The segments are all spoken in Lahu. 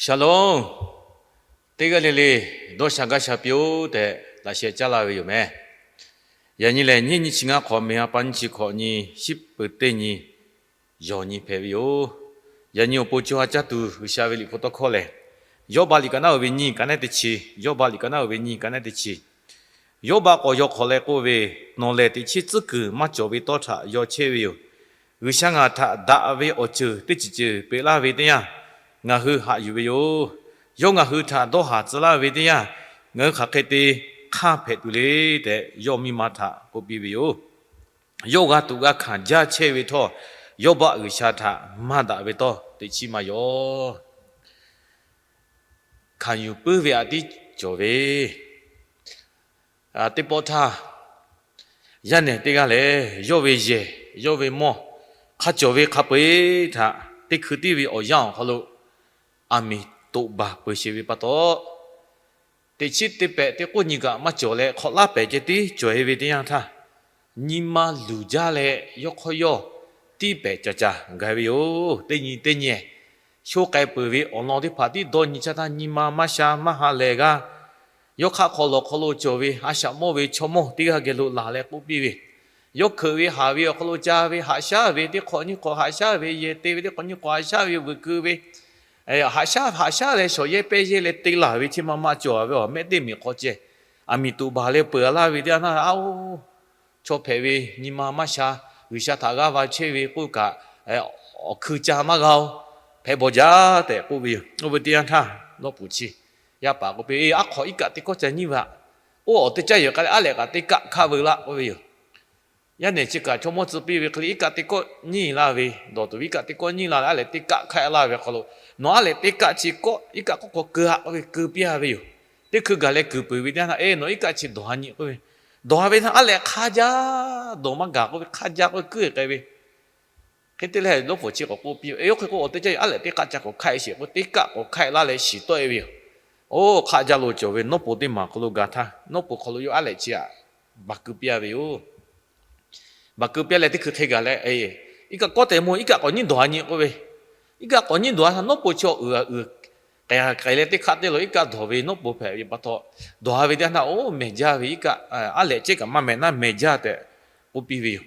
Shalom. Teˇ g'aˇ le le dawˇ sha gaˇ sha piˇ-oˆ tehꞈ laꞈ sheh caˇ laˇ ve yoˬ meh. Yaꞈ nyi lehˬ, nyiˇ nyi chi ngaˇ hk'awꞈ, mehˬ ha pa nyiˇ chi hk'awꞈ nyi, shiˉ peuˬ teˇ nyi, yawˬ nyi hpehꞈ ve yoˬ. Yaꞈ nyi awˬ pon co ha caˇ tuˬ G'uiˬsha ve liꞈ hpu tawˇ hkawˇ lehˬ, Yawˇbaˆ liꞈ kaꞈ naˉ uiˍ ve nyiˇ kaꞈ neˉ teˇ chi, Yawˇbaˆ liꞈ kaꞈ naˉ uiˍ ve nyiˇ kaꞈ neˉ teˇ chi. Yawˇbaˆ k'awꞈ yaw hk'awꞈ leh k'oˆ ve, Nawˬ lehˬ teꞈ chiˉ tcuhˉ kuiˬ maˇ cawˬ ve tawˇ htaꞈ yaw chehˇ ve yoˬ. G'uiˬsha ngaˬ htaꞈ daꞈ ve awˬ ceuˬ teˇ ceuˬ ceuˬ peꞈ laˇ ve teˇ yanˇ, ngaˬ hui haꞈ yuˬ ve yoˬ. Yawˇ ngaˬ hui htaꞈ dawˇ haˍ tcuh laˇ ve teˇ yanˇ, ngaˬ hui hk'aˬ hk'e te hk'anˇ hpehꞈ tuˬ le tehꞈ, yawˇ miˇ ma htaꞈ k'oˆ piˇ ve yoˬ. Yawˇ g'a tuꞈ g'a hkanˍ jaˇ chehˇ ve htawˇ, Yawˇbaˆ G'uiˬsha htaꞈ maˇ daꞈ ve tawˇ teꞈ chiˉ maˇ yaw. Hkanˍ yuˬ puiˉ ve aꞈ tiˉ cawˬ ve, teˇ pawˆ htaˇ, yaˇ nehˬ teˇ g'aˇ lehˬ, yawˇ ve yehˬ, yawˇ ve mawˇ, hk'a cawˬ ve hk'a peu-eˬ htaꞈ teˇ hkui tiˉ ve awˬ yanˇ awˬ hk'aw lo aˬ miˍ toꞈ baˬ peuˬ sheˍ ve pa taw, teꞈ chiˉ teˇ pehꞈ teˇ k'oˆ nyi kaꞈ maˇ cawˬ leh, hk'awꞈ laˉ pehˍ ceh tiˉ cawˬ-e ve teˇ yanˇ htaˇ, nyi ma luˬ jaˇ leh yawˇ hk'awˇ yawˇ tiˇ pehˍ caˍ caˍ gaˬ ve yoˬ. Teˇ nyi teˇ nyi sho k'ai peuˬ ve awˬ lawn teˇ hpaˍ tiˉ dawˇ nyi caˇ htaˇ, nyi ma maˇ sha maˇ ha lehˬ g'aˇ, yawˇ hk'aˆ hk'aw lawˬ hk'aw lo cawˬ ve a shaꞈ mawˇ ve chaw mawˇ teˇ g'aˇ geh lo laˬ leh k'oˆ piˇ ve, yawˇ hkeuꞈ ve haˍ ve awˬ hk'aw lo ca ve haꞈ shaˉ ve teˇ hk'awꞈ nyiˇ hk'awꞈ haꞈ shaˉ ve, yehˬ te ve teˇ hk'awꞈ nyiˇ hk'awꞈ haꞈ shaˉ ve, veuꞈ keu ve, haꞈ shaˉ haꞈ shaˉ leh shawˍ yehˇ pehˇ yehˇ leh te laˬ ve chi ma ma cawˬ ve awˬ mehˆ teˇ miˬ hk'aw ceh, aˬ miˍ toꞈ baˬ leh peuˬ laˇ ve teˇ yanˇ htaˇ, a-oˬ, chaw hpehꞈ ve nyi ma maˇ sha, G'uiˬsha htaꞈ g'aˇ va chehˇ ve k'oˆ kaꞈ, awˬ hkui ca maˇ g'a-oˬ, hpehꞈ bawˬ jaˇ tehꞈ k'oˆ ve yoˬ. Oˇ ve teˇ yanˇ htaˇ, Lawˇ puˍ chi, Yaˇ paˍ k'oˆ piˇ, Aˉ hk'awꞈ iˉ kaˆ teˇ kawˆ ca nyiˇ ve aꞈ. Oˇ awˬ teˇ caˇ yehˬ k'ai leh aˉ lehꞈ kaꞈ teˇ kaˆ hkaˆ veu laˇ k'oˆ ve yoˬ. Yaˇ nehˬ chi kaꞈ chaw mawˇ tcuh piˇ ve hk'e le, iˉ kaˆ teˇ kawˆ nyiˇ laˇ ve, dawˬ tuˬ ve iˉ kaˆ teˇ kawˆ nyiˇ laˇ leh aˉ lehꞈ teˇ kaˆ hkaˆ laˇ ve hk'aw lo, nawˬ aˉ lehꞈ teˇ kaˆ chi kawˆ iˉ kaˆ k'awˆ k'awꞈ keu-a k'oˆ ve, keu piˇ-a ve yoˬ. Teˇ hkui gaˬ leh kuiˬ peuˬ ve teˇ yanˇ htaˇ, Eˬ, nawˬ iˉ kaˆ chi dawˬ-a nyi k'oˆ ve, dawˬ-a ve htaˇ aˉ lehꞈ hk'a jaˇ, dawˬ maˇ gaˬ k'oˆ ve, hk'a jaˇ k'oˆ ve, kuiˉ-e k'ai ve Hk'e te leh, Lawˇ puˍ chi k'awꞈ k'oˆ piˇ, Eˬ, oˇ hk'e k'o, awˬ teˇ caˇ yehˬ aˉ lehꞈ teˇ kaˆ ca k'awꞈ hkaˆ sheˍ k'oˆ, teˇ kaˆ k'awꞈ hkaˆ laˇ leh shiˍ tawˆ-e ve yoˬ. Oˇ, hk'a jaˇ lo cawˬ ve Nawˇ po teˇ maˬ hk'aw lo ga htaˇ, Nawˇ po hk'aw lo yawˇ aˉ lehꞈ chi aꞈ baˬ keu piˇ-a ve yoˬ. Baˬ keu piˇ leh teˇ hkui hk'e gaˬ leh, Iˉ kaˆ kawˆ tehꞈ mawˬ, iˉ kaˆ k'awꞈ nyiˇ dawˬ-a nyi k'oˆ ve, iˉ kaˆ k'awꞈ nyiˇ dawˬ-a htaˇ Nawˇ po chi awˬ uiˍ uiˍ k'ai k'ai leh teˇ hk'aˆ te lo iˉ kaˆ dawˬ ve Nawˇ po hpehꞈ ve pa taw, dawˬ-a ve teˇ yanˇ htaˇ, oˇ, mehˬ jaˇ ve iˉ kaˆ, aˉ lehꞈ cehˉ kaꞈ maˇ mehˬ naˉ mehˬ jaˇ tehꞈ k'oˆ piˇ ve yoˬ.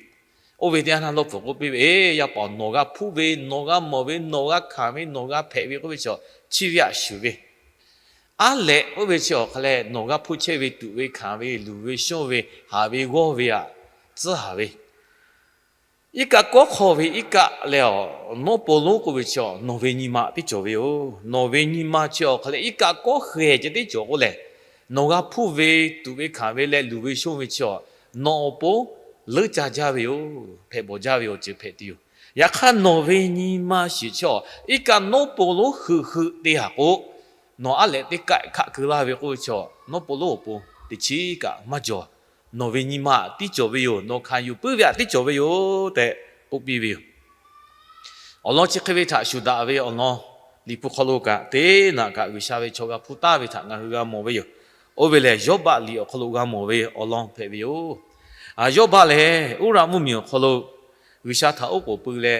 Oˇ ve teˇ yanˇ htaˇ Lawˇ puˍ k'oˆ piˇ ve, Eˬ, yaˇ paˍ, nawˬ g'a hpuˇ ve, nawˬ g'a mawˬ ve, nawˬ g'a hkanˍ ve, nawˬ g'a hpehꞈ ve k'oˆ ve chi, chi ve aꞈ shuˍ ve, aˉ lehꞈ k'oˆ ve chi awˬ hk'a leh nawˬ g'a hpuˇ chehˇ ve, tuꞈ ve hkanˍ ve, luˬ ve shonˇ ve, haˍ ve g'awˇ ve aꞈ tcuhˉ haˍ ve, iˉ kaˆ kawˆ hk'aw ve iˉ kaˆ leh, Nawˇ po lonˉ k'oˆ ve chi nawˬ ve nyi ma tiˉ cawˬ ve yoˬ. Nawˬ ve nyi ma chi awˬ hk'a leh iˉ kaˆ kawˆ hk'e ceh tiˉ cawˬ k'oˆ lehˬ, nawˬ g'a hpuˇ ve, tuꞈ ve hkanˍ ve leh luˬ ve shonˇ ve chi, nawˬ awˬ pon leuˉ ca jaˇ ve yoˬ. Hpehꞈ bawˬ jaˇ ve awˬ ceuˬ hpehꞈ tuˬ yoˬ. Yaꞈ hk'aˇ, nawˬ ve nyi ma shiˍ chi iˉ kaˆ Nawˇ po lonˉ heuꞈ heuꞈ te haˍ k'o, nawˬ aˉ lehꞈ teˇ kaˆ hkaˆ keu laˇ ve k'oˆ ve chi, Nawˇ po lonˉ awˬ pon teꞈ chiˉ kaꞈ maˇ cawˬ. Nawˬ ve nyi ma aꞈ tiˉ cawˬ ve yoˬ. Nawˬ hkanˍ yuˬ puiˉ ve aꞈ tiˉ cawˬ ve yoˬ tehꞈ k'oˆ piˇ ve yoˬ. Awˬ lawn chi hk'e ve htaꞈ shuˍ daꞈ ve awˬ lawn, Liꞈ hpu hk'aw lo kaꞈ teˇ naꞈ kaꞈ G'uiˬsha ve chaw g'a hpuˇ taˍ ve htaꞈ ngaˬ hui g'a mawˬ ve yoˬ. Oˇ ve lehˬ, Yawˇbaˆ liꞈ awˬ hk'aw lo g'a mawˬ ve awˬ lawn hpehꞈ ve yoˬ. Aˬ, Yawˇbaˆ lehˬ, Uˉraꞈ mvuhˇmiˬ awˬ hk'aw lo G'uiˬsha htaꞈ oˉ k'oˍ pui leh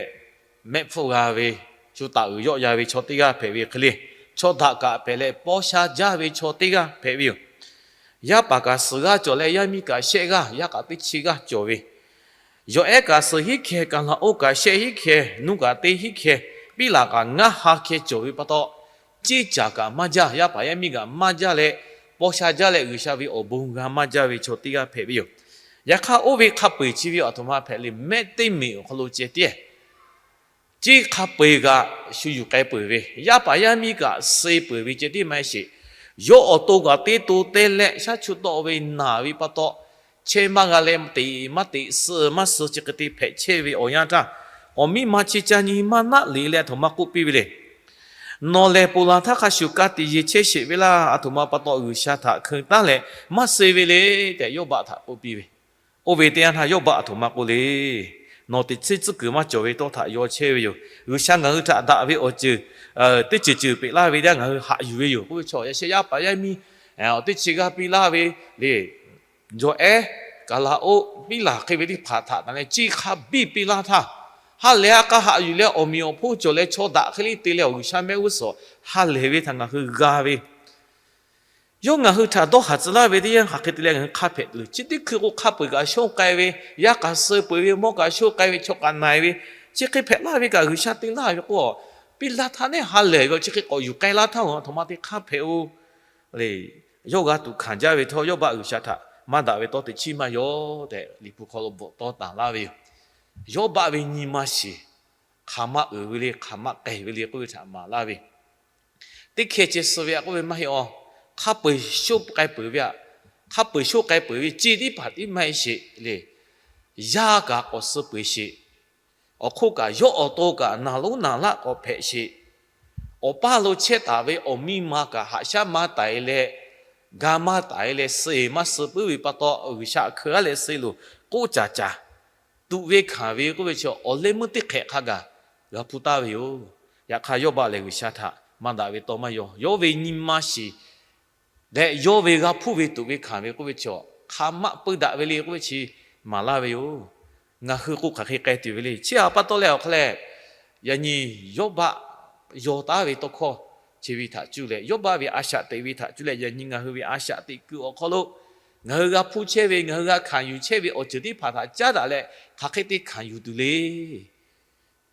mehˆ hpfuhˆ g'a ve, shu taˍ uiˍ yawˆ ya ve chaw teˇ g'aˇ hpehꞈ ve hk'e le, chaw daꞈ kaꞈ hpehꞈ leh paw sha jaˇ ve chaw teˇ g'aˇ hpehꞈ ve yoˬ. Yaˇ paˍ kaꞈ suhˍ g'aˇ cawˬ leh, yaˇ miˇ kaꞈ shehˆ g'aˇ, yaˇ kaꞈ teˇ chi g'aˇ cawˬ ve, yawˬ ehˉ kaꞈ suhˍ hiˉ hkeh, kaˍ laˍ oˇ kaꞈ shehˆ hiˉ hkeh, nuˇ kaꞈ teˇ hiˉ hkeh, piˉ laˬ kaꞈ ngaˇ ha hkeh cawˬ ve pa taw, ceˇ caˬ kaꞈ maˇ jaˇ, yaˇ paˍ yaˇ miˇ kaꞈ maˇ jaˇ leh, paw sha jaˇ leh G'uiˬsha ve awˬ bon g'a maˇ jaˇ ve chaw teˇ g'aˇ hpehꞈ ve yoˬ. Yaꞈ hk'aˇ, oˇ ve hk'a peu-eˬ chi ve aˬ htoꞈ ma hpehꞈ le, mehˆ teˇ meꞈ awˬ hk'aw lo ceh tiˉ ceˇ hk'a peu-eˬ kaꞈ shu yuˬ k'ai peuˬ ve, yaˇ paˍ yaˇ miˇ kaꞈ suh peuˬ ve ceh tiˉ maˇ heˆ sheˍ. Yawˇ awˬ to kaꞈ teˇ to te leh shaˉ chu tawˆ ve naˬ ve pa taw, chehˇ maˇ g'a leh teꞈ maˇ teꞈ, suh maˇ suh, chi hk'e te hpehꞈ chehˇ ve awˬ yanˇ htaˇ, awˬ miˇ ma chi ca nyi maˇ naˆ liꞈ leh aˬ htoꞈ ma k'oˆ piˇ ve le. Nawˬ lehˬ ponˬ laˬ htaˇ hk'a shuˍ ka tiꞈ yeˬ chehˇ sheˍ ve laˇ. Aˬ htoꞈ ma pa taw G'uiˬsha htaꞈ hkeu taˉ leh maˇ suh ve le tehꞈ Yawˇbaˆ htaꞈ k'oˆ piˇ ve. Oˇ ve teˇ yanˇ htaˇ Yawˇbaˆ aˬ htoꞈ ma k'oˆ le. Nawˬ teꞈ chiˉ tcuhˉ kuiˬ maˇ cawˬ ve tawˇ htaꞈ yaw chehˇ ve yoˬ. G'uiˬsha ngaˬ hui htaꞈ daꞈ ve awˬ ceuˬ teˇ ceuˬ ceuˬ peꞈ laˇ ve teˇ yanˇ ngaˬ hui haꞈ yuˬ ve yoˬ k'oˆ ve chaw, yaꞈ sheh yaˇ paˍ yaˇ miˇ awˬ teˇ chi g'aˇ piˇ laˇ ve le. Yawˬ ehˉ, kaˍ laˍ oˇ, piˉ laˬ hk'e ve teˇ hpaˍ htaꞈ taˍ leh ceˇ hk'a biˇ piˇ laˇ htaˇ, Ha lehˬ ha k'a haꞈ yuˬ leh awˬ meꞈ awˬ hponˇ cawˬ leh chaw daꞈ hk'e le te leh awˬ G'uiˬsha mehˆ g'uˇ suhˍ ha lehˬ ve htaꞈ ngaˬ hui g'a ve, yawˇ ngaˬ hui htaꞈ dawˇ haˍ tcuh laˇ ve teˇ yanˇ hk'aˬ hk'e te leh ngaˬ hui hk'a hpehꞈ tuˬ le. Chi teˇ hkui k'o, hk'a peu-eˬ kaꞈ shonˇ k'ai ve, yaˇ kaꞈ suh peu-eˬ ve, mawˇ kaꞈ shonˇ k'ai ve, chaw kaꞈ na-e ve, chi hk'e hpehꞈ laˇ ve kaꞈ G'uiˬsha te laˇ ve k'o, Piˇlaˆ htaˇ neˇ ha lehˬ ve chi hk'e k'awꞈ yuˬ k'ai laˇ htaˇ, aˬ htoꞈ ma te hk'a hpehꞈ-o le. Yawˇ g'a tuꞈ hkanˍ jaˇ ve htawˇ, Yawˇbaˆ G'uiˬsha htaꞈ maˇ daꞈ ve tawˇ teꞈ chiˉ maˇ yaw tehꞈ Liꞈ hpu hk'aw lo bvuhꞈ tawˇ taˍ laˇ ve yoˬ. Yawˇbaˆ ve nyi ma shiˍ, hk'aˬ ma uiˍ ve le, hk'aˬ ma k'ehˬ ve le k'oˆ ve htaꞈ maˍ laˇ ve, teˇ hkeh ceh suh ve aꞈ k'oˆ ve maˇ heˆ-aˬ. Hk'a peu-eˬ shonˇ k'ai peuˬ ve aꞈ, hk'a peu-eˬ shonˇ k'ai peuˬ ve ceˇ teˇ hpaˍ tiˉ maˇ heˆ sheˍ le. Yaˇ kaꞈ k'awꞈ suh peu-eˬ sheˍ. Awˬ hk'oˆ kaꞈ yawˇ awˬ to kaꞈ naˬ lonˉ naˬ laˆ k'awꞈ hpehꞈ sheˍ. Awˬ paˇ lo chehˇ taˍ ve awˬ miˇ ma kaꞈ haꞈ shaˉ maˇ taiˍ leh, ga maˇ taiˍ leh, suh-eˬ maˇ suh puiˉ ve pa taw, G'uiˬsha hkeu-aˉ leh suh loˬ k'oˆ caˍ caˍ tuꞈ ve hkanˍ ve k'oˆ ve chi awˬ leh meuˇ teˇ hk'ehꞈ hk'a gaˬ g'a hpuˇ taˍ ve yoˬ. Yaꞈ hk'aˇ, Yawˇbaˆ lehˬ G'uiˬsha htaꞈ maˇ daꞈ ve tawˇ maˇ yaw. Yawˇ ve nyi ma shiˍ leh yawˇ ve g'a hpuˇ ve tuꞈ ve hkanˍ ve k'oˆ ve chi hk'aˬ ma peu daꞈ ve le k'oˆ ve chi maˍ laˇ ve yoˬ. Ngaˬ hui k'o hk'aˬ hk'e k'ai tuˬ ve le. Chi htaꞈ pa taw leh awˬ hk'a leh, yaꞈ nyi Yawˇbaˆ yaw taˉ ve tawˇ hkawˇ chi ve htaꞈ cuˇ leh, Yawˇbaˆ ve a shaꞈ teꞈ ve htaꞈ cuˇ leh, yaꞈ nyi ngaˬ hui ve a shaꞈ teꞈ kuiˬ awˬ hk'aw lo ngaˬ hui g'a hpuˇ chehˇ ve, ngaˬ hui g'a hkanˍ yuˬ chehˇ ve awˬ ceuˬ teˇ hpaˍ htaꞈ caˉ daꞈ leh, hk'aˬ hk'e te hkanˍ yuˬ tuˬ le.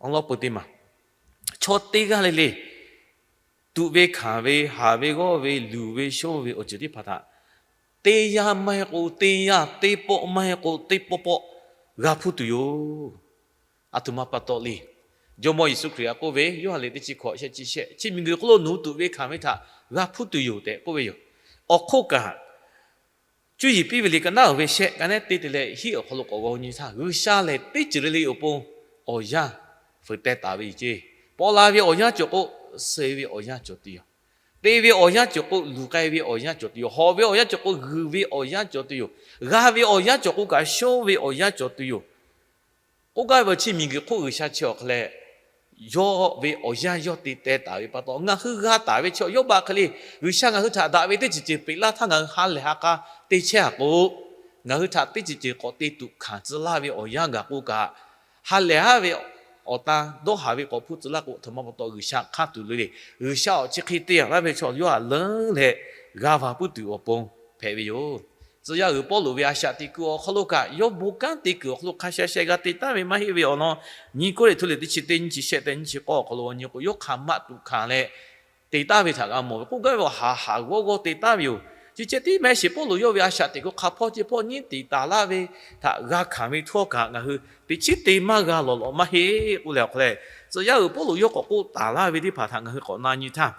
Awˬ lawn peuˬ teˇ maˬ, chaw teˇ g'aˇ le le tuꞈ ve hkanˍ ve, haˍ ve g'awˇ ve, luˬ ve shonˇ ve awˬ ceuˬ teˇ hpaˍ htaꞈ teˇ yanˇ maˇ heˆ k'o teˇ yanˇ, teˇ pawˆ maˇ heˆ k'o teˇ pawˆ pawˆ g'a hpuˇ tuˬ yoˬ. Aˬ htoꞈ ma pa taw le. Jawˇmawˇ Yeˍsuˆ Hkriꞈ htaꞈ k'oˆ ve, Yoˇhanˬ liꞈ teˇ chi hkawꞈ shehˆ chi shehˆ, chi miˬguiˬ hk'oˆ lo nawˬ hui tuꞈ ve hkanˍ ve htaꞈ g'a hpuˇ tuˬ yoˬ tehꞈ k'oˆ ve yoˬ. Awˬ hk'oˆ kaꞈ, cuˇ yiˍ piˇ ve liꞈ ka naˉ uiˍ ve shehˆ ka neˉ teˇ te leh hiˉ awˬ hk'aw lo k'awꞈ g'aw nyi htaˇ, G'uiˬsha lehˬ teˇ ceuˬ le le awˬ pon awˬ yanˇ fuiˍ teh taˍ ve yoˬ ceˇ. Paw la ve awˬ yanˇ cawˬ k'o, suh ve awˬ yanˇ cawˬ tuˬ yoˬ. Te ve awˬ yanˇ cawˬ k'o, luˬ k'ai ve awˬ yanˇ cawˬ tuˬ yoˬ. Hawꞈ ve awˬ yanˇ cawˬ k'o, g'uiˬ ve awˬ yanˇ cawˬ tuˬ yoˬ. G'a ve awˬ yanˇ cawˬ k'o kaꞈ, shonˇ ve awˬ yanˇ cawˬ tuˬ yoˬ. K'oˆ gaˇ ve chi miˬguiˬ hk'oˆ G'uiˬsha chi awˬ hk'a leh, yawˇ ve awˬ yanˇ yawˇ te teh taˍ ve pa taw, ngaˬ hui g'a taˍ ve chi Yawˇbaˆ hk'e le, G'uiˬsha ngaˬ hui htaꞈ daꞈ ve teˇ ceuˬ ceuˬ peꞈ laˇ htaˇ ngaˬ hui ha lehˬ ha k'a te chehˇ-a k'o, ngaˬ hui htaꞈ teˇ ceuˬ ceuˬ k'awꞈ te tuꞈ hkanˍ tcuh laˇ ve awˬ yanˇ gaˬ k'o kaꞈ, ha lehˬ haˉ ve awˬ tan dawˇ haˍ ve k'awꞈ hpuˇ tcuh laˇ k'o, aˬ htoꞈ ma pa taw G'uiˬsha hk'aˇ tuˬ le le. G'uiˬsha awˬ chi hk'e te-a laˇ ve chaw yawˇ htaꞈ leuˉ leh g'a va puiˉ tuˬ awˬ pon hpehꞈ ve yoˬ. Tcuh yaˇ uiˍ Pawˇluꞈ ve a shaꞈ teꞈ kuiˬ awˬ hk'aw lo kaꞈ, yawˇ bon kanˉ te kuiˬ awˬ hk'aw lo hk'a sha sha g'a te taˍ ve maˇ heˆ ve awˬ lawn, nyi kawˇ liꞈ hto liꞈ teˇ chi teˇ nyiˇ chi shehˆ tehꞈ nyiˇ chi k'awˇ awˬ hk'aw lo nyi k'o, yawˇ hk'aˬ ma tuꞈ hkanˍ leh te taˍ ve htaꞈ g'a mawˬ ve k'oˆ gaˇ ve, awˬ haˍ haˍ g'awˇ g'awˇ te taˍ ve yoˬ. Chi ceh tiˉ maˇ heˆ sheˍ, Pawˇluꞈ yawˇ ve a shaꞈ teꞈ kuiˬ hk'a hpawˇ ceh hpawˇ nyiˉ tiꞈ taˍ laˇ ve htaꞈ g'a hkanˍ ve htawˇ kaꞈ, ngaˬ hui teꞈ chiˉ te maˇ g'a lawˬ lawꞈ maˇ heˆ k'oˆ leh awˬ hk'a leh, tcuh yaˇ uiˍ Pawˇluꞈ yawˇ k'awꞈ k'oˆ taˍ laˇ ve teˇ hpaˍ htaꞈ ngaˬ hui k'awꞈ na nyi htaˇ,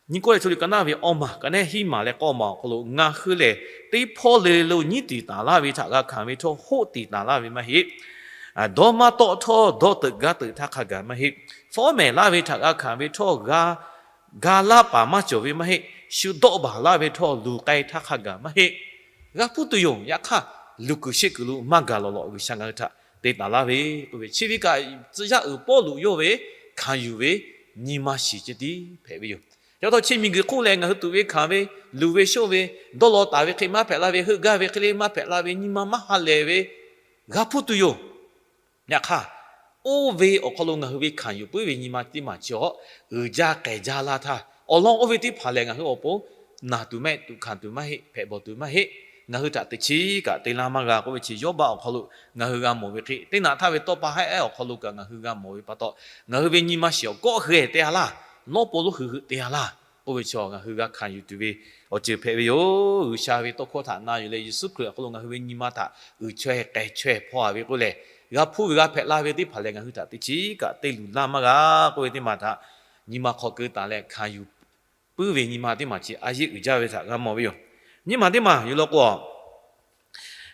nyi kawˇ liꞈ hto liꞈ ka naˉ ve awˇ maˬ ka neˉ hiˉ maˬ leh k'awˇ maˬ awˬ hk'aw lo, ngaˬ hui lehˬ teˇ hpawˇ le le lo nyiˉ tiꞈ taˍ laˇ ve htaꞈ g'a hkanˍ ve htawˇ, hoˆ tiꞈ taˍ laˇ ve maˇ heˆ. Dawˇ maˇ tawˆ htawˇ dawˇ teuꞈ gaˇ teuꞈ htaˇ hk'a gaˬ maˇ heˆ. Fawˉ mehˍ laˇ ve htaꞈ g'a hkanˍ ve htawˇ, g'a laˇ paˍ maˇ cawˬ ve maˇ heˆ. Shu dawˆ baˬ laˇ ve htawˇ, luˬ k'ai htaˇ hk'a gaˬ maˇ heˆ. G'a hpuˇ tuˬ yoˬ. Yaꞈ hk'aˇ, luˬ kuiˬ sheˆ kuiˬ lo maˇ gaˬ lawˬ lawꞈ, G'uiˬsha ngaˬ hui htaꞈ te taˍ laˇ ve k'oˆ ve chi ve kaꞈ, tcuh yaˇ uiˍ Pawˇluꞈ yawˇ ve hkanˍ yuˬ ve nyi ma shiˍ ceh tiˉ hpehꞈ ve yoˬ. Yaꞈ hk'aˇ chi miˬguiˬ hk'oˆ lehˬ, ngaˬ hui tuꞈ ve hkanˍ ve, luˬ ve shonˇ ve, dawˇ law taˍ ve hk'e maˇ hpehꞈ la ve, heuˆ gaˇ ve hk'e le maˇ hpehꞈ la ve, nyi ma maˇ ha lehˬ ve, g'a hpuˇ tuˬ yoˬ. Yaꞈ hk'aˇ, oˇ ve awˬ hk'aw lo ngaˬ hui ve hkanˍ yuˬ puiˉ ve nyi ma teˇ maˬ chi awˬ uiˍ jaˇ k'ehˬ jaˇ laˇ htaˇ, awˬ lawn oˇ ve teˇ hpaˍ lehˬ ngaˬ hui awˬ pon naˬ tuˬ maˇ heˆ, tuꞈ hkanˍ tuˬ maˇ heˆ, hpehꞈ bawˬ tuˬ maˇ heˆ. Ngaˬ hui htaꞈ teꞈ chiˉ kaꞈ te laˇ maˇ g'a k'oˆ ve chi Yawˇbaˆ awˬ hk'aw lo ngaˬ hui g'a mawˬ ve hk'e, teˇ naꞈ htaˇ ve tawˇ pa haˉ ehˉ awˬ hk'aw lo kaꞈ ngaˬ hui g'a mawˬ ve pa taw, ngaˬ hui ve nyi ma shiˍ awˬ kawˆ hk'e te-a laˇ, nawˉ po lonˉ hui hui te-a laˇ k'oˆ ve chi ngaˬ hui g'a hkanˍ yuˬ tuˬ ve awˬ ceuˬ hpehꞈ ve yoˬ. G'uiˬsha ve tawˇ hkawˇ htaꞈ na yuˬ leh Yeˍsuˆ Hkriꞈ awˬ hk'aw lo ngaˬ hui ve nyi ma htaꞈ uiˍ chaweh k'ehˬ chaweh hpaw-a ve k'oˆ lehˬ, g'a hpuˇ ve g'a hpehꞈ la ve teˇ hpaˍ lehˬ ngaˬ hui htaꞈ teꞈ chiˉ kaꞈ te luˬ laˇ maˇ g'a k'oˆ ve teˇ maˬ htaꞈ nyi ma hk'aw keu taˍ leh hkanˍ yuˬ puiˉ ve nyi ma teˇ maˬ chi a yeˆ uiˍ jaˇ ve htaꞈ g'a mawˬ ve yoˬ. Nyi ma teˇ maˬ yuˬ law k'o,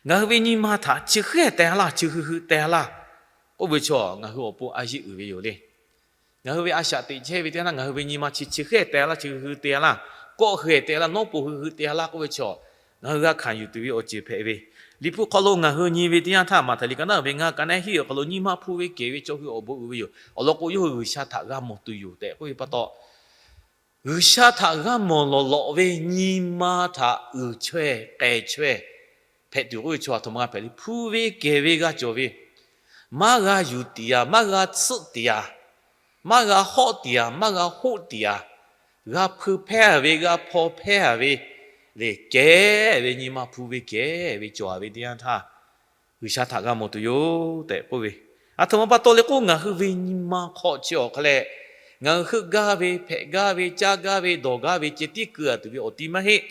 ngaˬ hui ve nyi ma htaꞈ chi hk'e te-a laˇ, chi hui hui te-a laˇ k'oˆ ve chi ngaˬ hui awˬ pon a yeˆ uiˍ ve yoˬ le. Ngaˬ hui ve a shaꞈ teꞈ chehˇ ve teˇ yanˇ, ngaˬ hui ve nyi ma chi chi hk'e te-a laˇ, chi hui hui te-a laˇ, kawˆ hk'e te-a laˇ, nawˉ po hui hui te-a laˇ k'oˆ ve chi, ngaˬ hui g'a hkanˍ yuˬ tuˬ ve awˬ ceuˬ hpehꞈ ve. Liꞈ hpu hk'aw lo ngaˬ hui nyi ve teˇ yanˇ htaˇ, Maꞈhtehˍ liꞈ ka naˉ ve ngaˇ ka neˉ hiˉ awˬ hk'aw lo, nyi ma hpu ve kehˬ ve chaw hui awˬ bon uiˍ ve yoˬ. Awˬ lawn k'o, yawˇ hui G'uiˬsha htaꞈ g'a mawˬ tuˬ yoˬ tehꞈ k'oˆ ve pa taw, G'uiˬsha htaꞈ g'a mawˬ lawˬ lawꞈ ve nyi ma htaꞈ uiˍ chaweh k'ehˬ chaweh hpehꞈ tuˬ k'oˆ ve chi aˬ htoꞈ ma g'a hpehꞈ le. Hpu ve kehˬ ve g'a cawˬ ve, maˇ g'a yuˬ tiˍ yaꞈ, maˇ g'a tsuhˆ tiˍ yaꞈ, maˇ g'a hawˆ tiˍ yaꞈ, maˇ g'a hoˆ tiˍ yaꞈ, g'a hpui hpehˇ ve, g'a hpaw hpehˇ ve le, kehˬ ve nyi ma hpu ve kehˬ ve cawˬ ve teˇ yanˇ htaˇ, G'uiˬsha htaꞈ g'a mawˬ tuˬ yoˬ tehꞈ k'oˆ ve, aˬ htoꞈ ma pa taw le k'o, ngaˬ hui ve nyi ma hk'aw chi awˬ hk'a lehˬ, ngaˬ hui heuˆ gaˇ ve, hpehꞈ gaˇ ve, caˇ gaˇ ve, dawˬ gaˇ ve ceh tiˉ keu a tuˬ ve awˬ ti maˇ heˆ.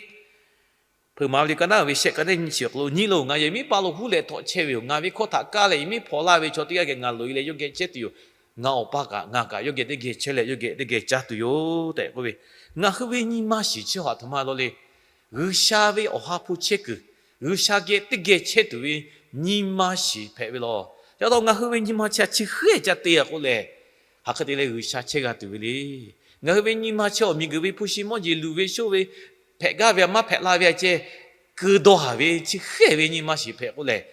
Hpeuꞈ maˍ ve liꞈ ka naˉ ve shehˆ ka neˉ nyi chi awˬ hk'aw lo, Nyi loˬ, ngaˬ yehˬ miˉ paˇ lo huˉ leh htawꞈ chehˇ ve yoˬ. Ngaˬ ve hkawˇ htaꞈ kaˇ leh yehˬ miˉ hpaw laˇ ve chaw teˇ g'aˇ geh ngaˬ loꞈ e leh yawˇ geh chehˇ tuˬ yoˬ. Ngaˬ Awˬ pa kaꞈ ngaˬ kaꞈ yawˇ geh teˇ geh chehˇ leh yawˇ geh teˇ geh caˇ tuˬ yoˬ tehꞈ k'oˆ ve, ngaˬ hui ve nyi ma shiˍ chi htaꞈ aˬ htoꞈ ma lo le, G'uiˬsha ve Awˬ ha hpu chehˇ kuiˬ, G'uiˬsha geh teˇ geh chehˇ tuˬ ve nyi ma shiˍ hpehꞈ ve law. Chi pa taw ngaˬ hui ve nyi ma chi htaꞈ chi hk'e ca te a k'oˆ lehˬ, hk'aˬ hk'e te leh G'uiˬsha chehˇ g'a tuˬ ve le. Ngaˬ hui ve nyi ma chi awˬ miˬguiˬ ve hpu shi mawˇ jeˬ luˬ ve shoˆ ve, hpehꞈ gaˇ ve maˇ hpehꞈ la ve a ceh, keu dawˇ haˍ ve chi hk'e ve nyi ma shiˍ hpehꞈ k'oˆ lehˬ,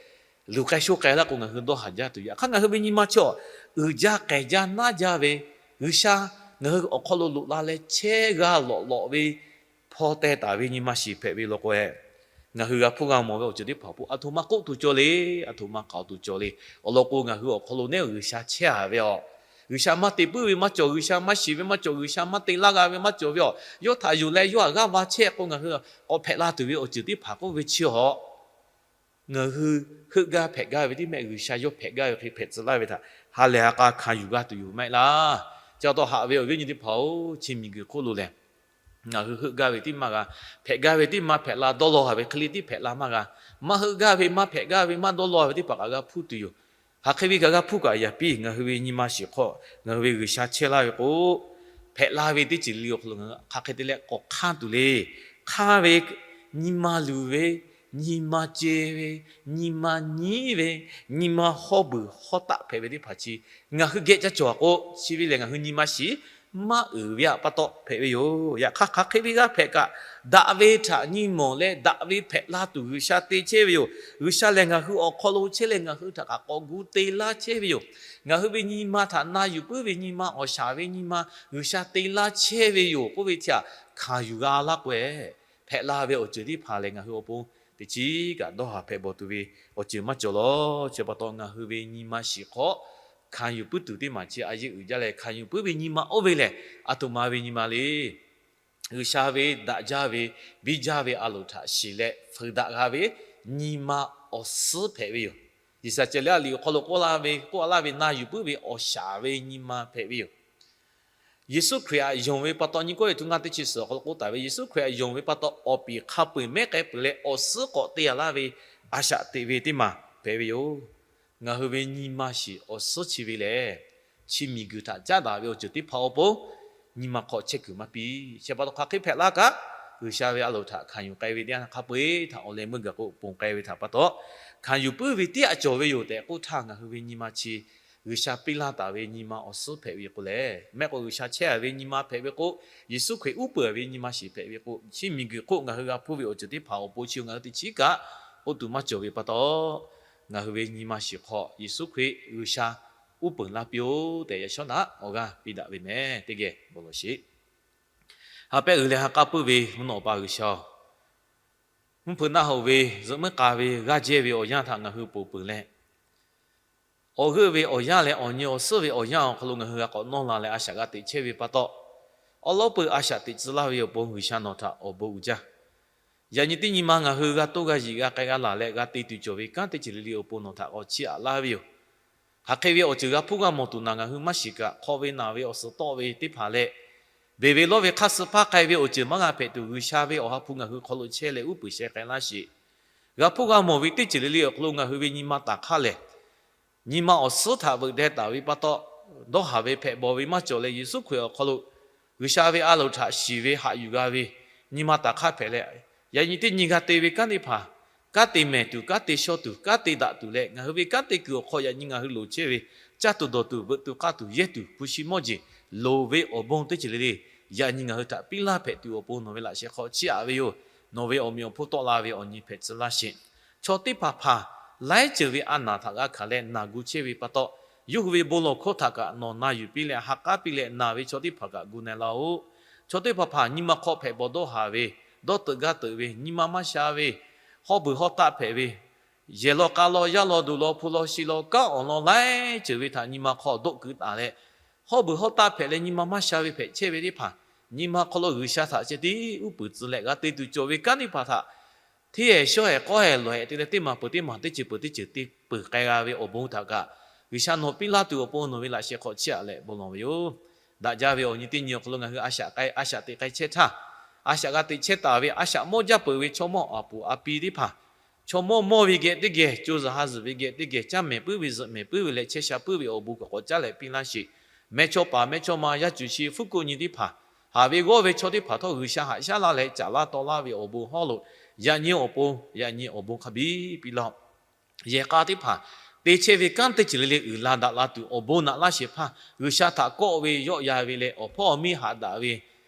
luˬ k'ai shoˆ k'ai laˇ k'o ngaˬ hui dawˇ haˍ jaˇ tuˬ yoˬ. Yaꞈ hk'aˇ ngaˬ hui ve nyi ma chi awˬ uiˍ jaˇ k'ehˬ jaˇ naˇ jaˇ ve, G'uiˬsha ngaˬ hui awˬ hk'aw lo loꞈ la leh chehˇ g'a lawꞈ lawꞈ ve hpaw teh taˍ ve nyi ma shiˍ hpehꞈ ve law k'o, ngaˬ hui g'a hpuˇ g'a mawˬ ve awˬ ceuˬ teˇ hpaˍ awˬ pon aˬ htoꞈ ma k'oˆ tuˬ cawˬ le, aˬ htoꞈ ma k'aoˍ tuˬ cawˬ le. Awˬ lawn k'o, ngaˬ hui awˬ hk'aw lo neˉ G'uiˬsha chehˇ a ve awˬ, G'uiˬsha maˇ te puiˉ ve maˇ cawˬ, G'uiˬsha maˇ shiˍ ve maˇ cawˬ, G'uiˬsha maˇ te laˇ g'a ve maˇ cawˬ ve awˬ, yawˇ htaꞈ yonˍ leh yawˇ htaꞈ g'aˇ va chehˇ k'o, ngaˬ hui k'awꞈ hpehꞈ la tuˬ ve awˬ ceuˬ teˇ hpaˍ k'oˆ ve chi awˬ ngaˬ hui heuˆ gaˇ hpehꞈ gaˇ ve tiˉ mehˆ, G'uiˬsha yawˇ hpehꞈ gaˇ ve hk'e hpehꞈ tcuh laˇ ve htaꞈ ha lehˬ ha k'a hkanˍ yuˬ g'a tuˬ yoˬ maˇ heˆ laˇ. Chi pa taw haꞈ ve awˬ viˉ awˬ nyi teˇ hpaˍ-oˬ, chi miˬguiˬ hk'oˆ lo lehˬ, ngaˬ hui heuˆ gaˇ ve tiˉ maˇ g'a, hpehꞈ gaˇ ve tiˉ maˇ hpehꞈ la, dawˇ law haˍ ve hk'e le tiˉ hpehꞈ la maˇ g'a, maˇ heuˆ gaˇ ve, maˇ hpehꞈ gaˇ ve, maˇ dawˇ law haˍ ve teˇ hpaˍ kaꞈ g'a hpuˇ tuˬ yoˬ. Hk'aˬ hk'e ve kaꞈ g'a hpuˇ kaꞈ yaꞈ piˇ, ngaˬ hui ve nyi ma shiˍ hk'aw ngaˬ hui ve G'uiˬsha chehˇ laˇ ve k'o, hpehꞈ la ve teˇ ceuˬ le awˬ hk'aw lo ngaˬ hui hk'aˬ hk'e te leh k'awꞈ hk'anˇ tuˬ le. Hk'anˇ ve, nyi ma luˬ ve, nyi ma ce ve, nyi ma nyiˉ ve, nyi ma hawˇ beuˬ hawˇ taˆ hpehꞈ ve teˇ hpaˍ chi ngaˬ hui geh ca cawˬ k'o, chi ve lehˬ ngaˬ hui nyi ma shiˍ maˇ uiˍ ve pa taw hpehꞈ ve yoˬ. Yaꞈ hk'aˇ hk'aˬ hk'e ve g'aˇ hpehꞈ kaꞈ, daꞈ ve htaꞈ nyi mawˬ leh daꞈ ve hpehꞈ la tuˬ G'uiˬsha te chehˇ ve yoˬ. G'uiˬsha lehˬ ngaˬ hui awˬ hk'aw lo chehˇ leh ngaˬ hui htaꞈ kaꞈ k'awꞈ gu te laˇ chehˇ ve yoˬ. Ngaˬ hui ve nyi ma htaꞈ na yuˬ puiˉ ve nyi ma, awˬ shaˍ ve nyi ma G'uiˬsha te laˇ chehˇ ve yoˬ k'oˆ ve htaꞈ hkanˍ yuˬ g'a laˇ k'o, hpehꞈ la ve awˬ ceuˬ teˇ hpaˍ lehˬ ngaˬ hui awˬ pon teˇ chiˉ kaꞈ dawˇ haˍ hpehꞈ bawˬ tuˬ ve awˬ ceuˬ maˇ cawˬ law. Chi pa taw ngaˬ hui ve nyi ma shiˍ hk'aw hkanˍ yuˬ puiˉ tuˬ teˇ maˬ chi a yeˇ uiˍ jaˇ leh, hkanˍ yuˬ puiˉ ve nyi ma oˇ ve lehˬ, aˬ htoꞈ ma ve nyi ma le. G'uiˬsha ve daꞈ jaˇ ve, biˇ jaˇ ve a loˍ htaꞈ shiˍ leh fuiˍ daꞈ g'a ve nyi ma awˬ suhˉ hpehꞈ ve yoˬ. Yeˍsaˍceˍlaˆ liꞈ awˬ hk'aw lo k'oˆ laˇ ve, k'oˆ laˇ ve na yuˬ puiˉ ve awˬ shaˍ ve nyi ma hpehꞈ ve yoˬ. Yeˍsuˆ Hkriꞈ htaꞈ yonˍ ve pa taw, nyi kawˇ eˬ htu ngaˇ teˇ chi suhˍ awˬ hk'aw lo k'oˆ taˍ ve, Yeˍsuˆ Hkriꞈ htaꞈ yonˍ ve pa taw awˬ piˍ hk'a peu-eˬ mehˉ k'ai peuˬ leh awˬ suhˉ k'awꞈ te a laˇ ve a shaꞈ teꞈ ve teˇ maˬ hpehꞈ ve yoˬ. Ngaˬ hui ve nyi ma shiˍ awˬ suhˉ chi ve lehˬ, chi miˬguiˬ htaꞈ caˉ daꞈ ve awˬ ceuˬ teˇ hpaˍ awˬ pon nyi ma hk'aw chehˇ kuiˬ maˇ piˇ. Chi pa taw hk'aˬ hk'e hpehꞈ laˇ kaꞈ, G'uiˬsha ve a loˍ htaꞈ hkanˍ yuˬ k'ai ve teˇ yanˇ hk'a peu-eˬ htaꞈ awˬ leh meuˇ gaˬ k'o ponˬ k'ai ve htaꞈ pa taw, hkanˍ yuˬ puiˉ ve tiˉ a cawˬ ve yoˬ tehꞈ k'oˆ htaˇ, ngaˬ hui ve nyi ma chi G'uiˬsha piˇ laˇ taˍ ve nyi ma awˬ suhˉ hpehꞈ ve k'o lehˬ, mehˆ k'o G'uiˬsha chehˇ a ve nyi ma hpehꞈ ve k'o, Yeˍsuˆ Hkriꞈ uˉ peunˍ ve nyi ma shiˍ hpehꞈ ve k'o, chi miˬguiˬ hk'oˆ ngaˬ hui g'a hpuˇ ve awˬ ceuˬ teˇ hpaˍ awˬ pon chi ngaˬ hui teˇ chiˉ kaꞈ oˇ tuˬ maˇ cawˬ ve pa taw, ngaˬ hui ve nyi ma shiˍ hk'aw Yeˍsuˆ Hkriꞈ G'uiˬsha uˉ peunˍ laˇ piˇ-oˆ tehꞈ, yaꞈ shawˉ naꞈ awˬ g'aˇ piˇ daꞈ ve mehˍ. Teˇ geh bon lawˬ sheˍ. Ha pehˉ uiˍ leh ha k'aˉ puiˉ ve mvuhˇ naw pa G'uiˬsha-oˬ, mvuhˇ hpeuꞈ naˆ hoꞈ ve zuhꞈ muiˉ k'a ve g'aˇ jehˇ ve awˬ yanˇ htaꞈ ngaˬ hui ponˬ peuˬ leh, awˬ g'euˆ ve awˬ yanˇ leh awˬ nyi awˬ suhˉ ve awˬ yanˇ awˬ hk'aw lo ngaˬ hui g'a k'awꞈ nawˇ la leh a shaꞈ g'a teꞈ chehˇ ve pa taw, awˉ lawˉ peuˬ a shaꞈ teꞈ tcuh laˇ ve awˬ pon G'uiˬsha nawˬ htaꞈ awˬ bon uiˍ jaˇ. Yaꞈ nyi teˇ nyi ma ngaˬ hui g'a toˇ g'a yiˍ g'a k'ai g'a laˬ leh g'a te tuˬ cawˬ ve kanˉ teˇ ceuˬ le le awˬ pon nawˬ htaꞈ k'awꞈ chiˇ aꞈ laˇ ve yoˬ. Hk'aˬ hk'e ve awˬ ceuˬ g'a hpuˇ g'a mawˬ tuˬ naˬ ngaˬ hui maˇ shiˍ kaꞈ, hk'aw ve naˬ ve awˬ suhˍ tawˆ ve teˇ hpaˍ leh, beˬ ve lawˇ ve hk'aˇ suh hpaˇ k'ai ve awˬ ceuˬ maˇ g'a hpehꞈ tuˬ, G'uiˬsha ve awˬ ha hpu ngaˬ hui hk'aw lo chehˇ leh uˉ peunˍ sheh k'ai laˇ sheˍ. G'a hpuˇ g'a mawˬ ve teˇ ceuˬ le le awˬ hk'aw lo ngaˬ hui ve nyi ma taˍ hk'aˇ lehˬ, nyi ma awˬ suhˉ htaꞈ veuꞈ deh taˍ ve pa taw, dawˇ haˍ ve hpehꞈ bawˬ ve maˇ cawˬ leh, Yeˍsuˆ Hkriꞈ awˬ hk'aw lo G'uiˬsha ve a loˍ htaꞈ shiˍ ve haꞈ yuˬ g'a ve nyi ma taˍ hk'aˇ hpehꞈ leh, yaꞈ nyi teˇ nyi g'a te ve kanˉ teˇ hpaˍ, kanˉ te mehˍ tuˬ, kanˉ te shaw tuˬ, kanˉ te daꞈ tuˬ leh, ngaˬ hui ve kanˉ te kuiˬ awˬ hk'aw yaꞈ nyi ngaˬ hui loˍ chehˇ ve caˇ tuˬ dawˬ tuˬ veuꞈ tuˬ k'aˇ tuˬ yehˇ tuˬ hpu shi mawˇ jeˬ loˍ ve awˬ bon teˇ ceuˬ le le, yaꞈ nyi ngaˬ hui htaꞈ piˇ laˇ hpehꞈ tuˬ awˬ pon nawˬ ve laꞈ sheh hk'aw chiˇ aꞈ ve yoˬ. Nawˬ ve awˬ meꞈ awˬ hponˇ tawˆ la ve awˬ nyi hpehꞈ tcuh laˇ sheˍ. Chaw teˇ hpaˍ hpaˍ laiˉ ceuˬ ve a naˬ htaꞈ g'a hkanˍ leh naˬ gu chehˇ ve pa taw, yawˇ hui ve bon lawˬ hkawˇ htaꞈ kaꞈ nawˬ na yuˬ piˇ leh ha k'aˉ piˇ leh naˬ ve chaw teˇ hpaˍ kaꞈ gu na laˇ-oˆ. Chaw teˇ hpaˍ hpaˍ nyi ma hk'aw hpehꞈ bawˬ dawˇ haˍ ve, dawˇ teuꞈ gaˇ teuꞈ ve, nyi ma maˇ sha ve, hawˇ beuˬ hawˇ taˆ hpehꞈ ve, yehˬ law k'a law yaˇ law duˬ law hpu law shi law kanˉ awˬ lawn laiˉ ceuˬ ve htaꞈ nyi ma hk'aw doˆ keu taˍ leh, hawˉ beuˬ hawˉ taˇ hpehꞈ leh nyi ma maˇ sha ve hpehꞈ chehˇ ve teˇ hpaˍ, nyi ma hk'aw lo G'uiˬsha htaꞈ ceh tiˉ uˉ peunˍ tcuh leh g'a te tuˬ cawˬ ve kanˉ teˇ hpaˍ htaꞈ hteˇ hehˍ shawˇ hehˍ k'awˇ hehˍ lawˬ hehˍ te leh teˇ maˬ peuˬ teˇ maˬ teˇ ceuˬ peuˬ teˇ ceuˬ te peuˬ k'ai g'a ve awˬ bon htaꞈ kaꞈ, G'uiˬsha nawˬ piˇ laˇ tuˬ awˬ pon nawˬ ve laꞈ sheh hk'aw chiˇ aꞈ leh bon lawˬ ve yoˬ. Daꞈ jaˇ ve awˬ nyi teˇ nyi awˬ hk'aw lo ngaˬ hui a shaꞈ k'ai a shaꞈ teꞈ k'ai chehˇ htaˇ, a shaꞈ g'a teꞈ chehˇ taˍ ve a shaꞈ mawˇ jaˇ peuˬ ve chaw mawˇ awˬ puˍ awˬ pi teˇ hpaˍ, chaw mawˇ mawˇ ve geh teˇ geh, co zuhˬ ha zuhˬ ve geh teˇ geh, caˇ mehˍ puiˉ ve zuhꞈ mehˍ puiˉ ve leh chehˇ sha puiˉ ve awˬ bon kaꞈ k'awꞈ caˉ leh piˇ laˇ sheˍ. Mehˇchawˇ paˍ mehˇchawˇma yaˇ cuˬ chi fuˉ koˆ nyi teˇ hpaˍ, haꞈ ve g'awˇ ve chaw teˇ hpaˍ htawˇ G'uiˬsha haꞈ shaˉ laˇ leh caˍ laˇ taw laˇ ve awˬ bon hawˉ lo, yaꞈ nyi awˬ pon yaꞈ nyi awˬ bon hk'a biˇ piˇ laˇ-oˆ. Yehˬ k'a teˇ hpaˍ te chehˇ ve kanˉ teˇ ceuˬ le le uiˍ la daꞈ la tuˬ awˬ bon naꞈ laˇ shehˍ hpaˇ G'uiˬsha htaꞈ kawˆ ve yawˆ yan ve leh awˬ hpawˇ awˬ miˇ haꞈ daꞈ ve,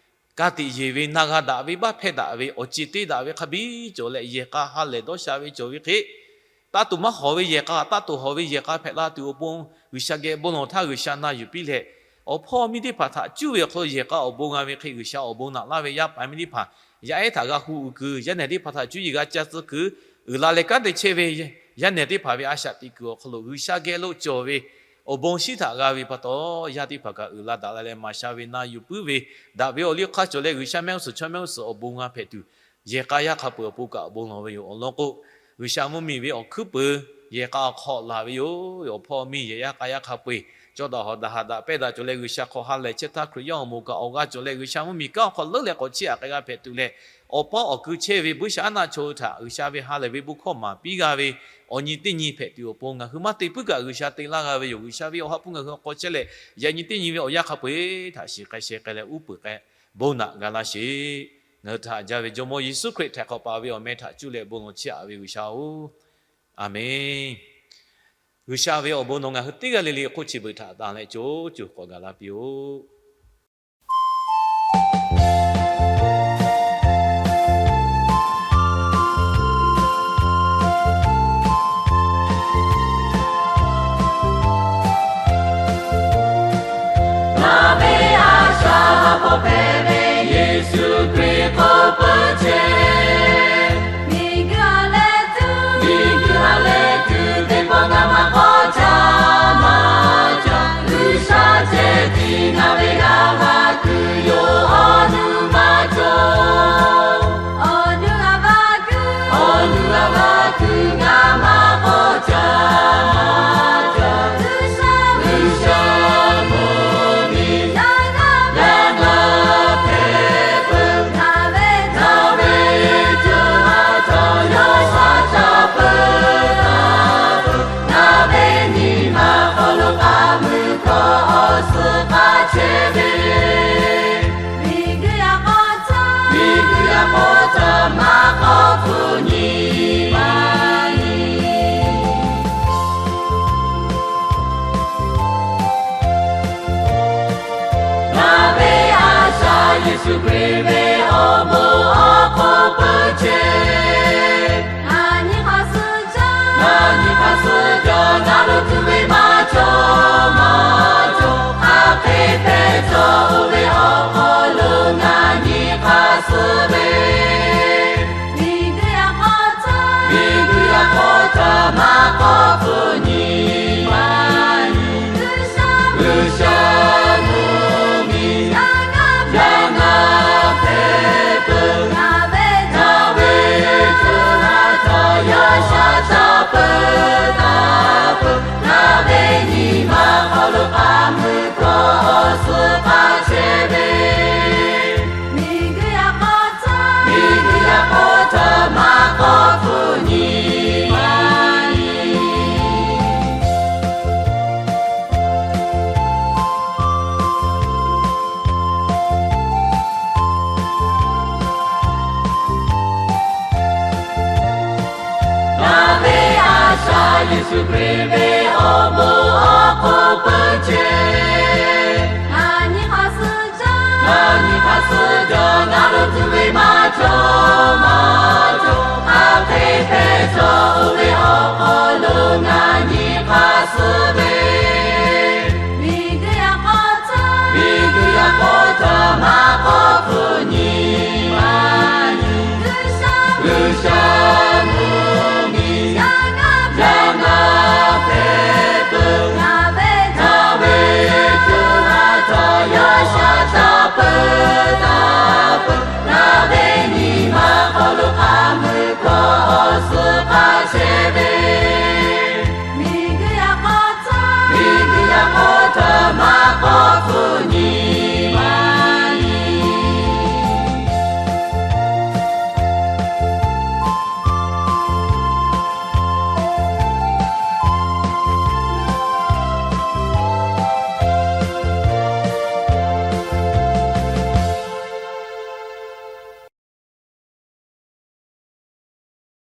ka tiꞈ yeˬ ve, na g'a daꞈ ve, baˆ hpehˇ daꞈ ve, awˬ ceˬ te daꞈ ve hk'a biˇ cawˬ leh yehˬ k'a ha lehˬ dawˇ sha ve cawˬ ve hk'e, taˇ tuˬ maˇ hawˍ ve yehˬ k'a, taˇ tuˬ hawˍ ve yehˬ k'a hpehꞈ la tuˬ awˬ pon G'uiˬsha geh bon lawˬ htaˇ G'uiˬsha na yuˬ piˇ leh, awˬ hpawˇ miˇ teˇ hpaˍ htaꞈ cuˇ ve awˬ hk'aw lo yehˬ k'a awˬ bon g'a ve hk'e G'uiˬsha awˬ bon naꞈ laˇ ve yaˇ paˍ miˇ teˇ hpaˍ yaˇ ehˉ htaꞈ g'a hu uiˍ kuiˬ, yaˇ nehˬ teˇ hpaˍ htaꞈ cuˇ yiˍ g'a ca tcuh kuiˬ, uiˍ la leh kanˉ te chehˇ ve yaˇ nehˬ teˇ hpaˍ ve a shaꞈ teꞈ kuiˬ awˬ hk'aw lo G'uiˬsha geh lo cawˬ ve awˬ bon shiˉ htaꞈ g'a ve pa taw, yaˇ teˇ hpaˍ kaꞈ uiˍ la daꞈ la leh maˍ sha ve na yuˬ puiˉ ve, daꞈ ve awˬ liˇ hk'aˇ cawˬ leh G'uiˬsha mehˆ g'uˇ suhˍ chaw mehˆ g'uˇ suhˍ awˬ bon g'a hpehꞈ tuˬ, yehˬ k'a yaˇ hk'a peu-eˬ awˬ pon kaꞈ awˬ bon lawˬ ve yoˬ. Awˬ lawn k'o, G'uiˬsha mvuhˇ miˬ ve awˬ hkuiˉ peuˬ yehˬ k'a awˬ hk'aw laˬ ve yoˬ. Awˬ hpawˇ miˇ yehˬ yaˇ k'a yaˇ hk'a peu-eˬ cawˇ daꞈ hawꞈ daꞈ haꞈ daꞈ pehˇ daꞈ cawˬ leh G'uiˬsha hk'aw ha lehˬ chehˇ htaˇ Hkriꞈ yaˇ awˬ moˍ kaꞈ awˬ g'aˇ cawˬ leh G'uiˬsha mvuhˇ miˬ kanˉ awˬ hk'aw leuˉ leh k'awꞈ chiˇ aꞈ k'ai g'a hpehꞈ tuˬ leh, awˬ paˇ awˬ ku chehˇ ve buiˇshaˆaˉnaˆ chaw hui htaꞈ G'uiˬsha ve ha lehˬ ve bon hkawˇ maˍ piˇ g'a ve awˬ nyi teˇ nyi hpehꞈ tuˬ awˬ pon ngaˬ hui maˇ te puiˉ kaꞈ G'uiˬsha te laˇ g'a ve yoˬ. G'uiˬsha ve awˬ ha hpu ngaˬ hui awˬ hk'aw chehˇ leh, yaꞈ nyi teˇ nyi ve awˬ yanˇ hk'a peu-eˬ htaꞈ shiˍ k'ai sheh k'ai leh uˉ peunˍ k'ai bon naꞈ g'a laˇ sheˍ. Ngaˬ hui htaꞈ haꞈ jaˇ ve Jawˇmawˇ Yeˍsuˆ Hkriꞈ htaiˍ hk'awꞈ paˍ ve awˬ meh htaꞈ cuˇ leh bon lawˬ chiˇ aꞈ ve G'uiˬsha-oˬ, Aˍmenˍ. G'uiˬsha ve awˬ bon nawˬ ngaˬ hui teˇ g'aˇ le le hk'oˆ chi beuꞈ htaꞈ tanˍ leh co co k'awꞈ gaˬ la piˇ-oˆ. Nawˬ ve a shaꞈ hpawˇ hpehꞈ ve Yeˍsuˆ Hkriꞈ k'oˆ peuˬ chehˇ. Miˬguiˬ ha lehˬ tuˬ, miˬguiˬ ha lehˬ tuˬ teˇ pawˆ ngaˬ maˇ k'awꞈ caˇ maˇ caˇ. G'uiˬsha ceh tiˉ ngaˬ ve g'a maˇ kuiˬ yoˬ, awˬ nuˇ maˇ cawˬ. Awˬ nuˇ g'a maˇ kuiˬ, awˬ nuˇ g'a maˇ kuiˬ ngaˬ maˇ k'awꞈ caˇ maˇ caˇ. G'uiˬsha, G'uiˬsha mvuhˇ miˬ yaˇ g'aˇ hpehꞈ peuˬ. Ngaˬ ve, ngaˬ ve co ha htaꞈ yawˇ shaˉ caˇ peuˬ taˍ peuˬ. Ngaˬ ve nyi ma hk'aw lo k'aˉ mui hkawˇ awˬ suhˍ k'aˉ chehˇ ve, miˬguiˬ yaꞈ k'aw caˇ, miˬguiˬ yaꞈ k'aw caˇ maˇ k'awꞈ hpu nyi ma nyi. Ngaˬ ve a shaꞈ Yeˍsuˆ Hkriꞈ ve awˬ bon awˬ hk'oˆ peuˬ chehˇ. Ngaˬ nyi hk'aˬ suh caˇ, ngaˬ nyi hk'aˬ suh caˇ, ngaˬ lo tuˬ ve maˇ cawˬ maˇ cawˬ. Hk'aˬ hk'e hpehꞈ cawˬ oˇ ve awˬ hk'aw lo ngaˬ nyi hk'aˬ suh ve, miˬguiˬ yaꞈ k'aw caˇ, miˬguiˬ yaꞈ k'aw caˇ maˇ k'awꞈ hpu nyi ma nyi. G'uiˬsha, G'uiˬsha mvuhˇ miˬ yaˇ g'aˇ hpehꞈ peuˬ. Ngaˬ ve, ngaˬ ve co ha htaꞈ yawˇ shaˉ caˇ peuˬ taˍ peuˬ. Ngaˬ ve nyi ma hk'aw lo k'aˉ mui hkawˇ awˬ suhˍ k'aˉ chehˇ ve, miˬguiˬ yaꞈ k'aw caˇ, miˬguiˬ yaꞈ k'aw caˇ maˇ k'awꞈ hpu nyi ma nyi. Ngaˬ ve a shaꞈ Yeˍsuˆ Hkriꞈ ve awˬ bon awˬ hk'oˆ peuˬ chehˇ. Ngaˬ nyi hk'aˬ suh caˇ, ngaˬ nyi hk'aˬ suh caˇ, ngaˬ lo tuˬ ve maˇ cawˬ maˇ cawˬ. Hk'aˬ hk'e hpehꞈ cawˬ oˇ ve awˬ hk'aw lo ngaˬ nyi hk'aˬ suh ve, miˬguiˬ yaꞈ k'aw caˇ, miˬguiˬ yaꞈ k'aw caˇ maˇ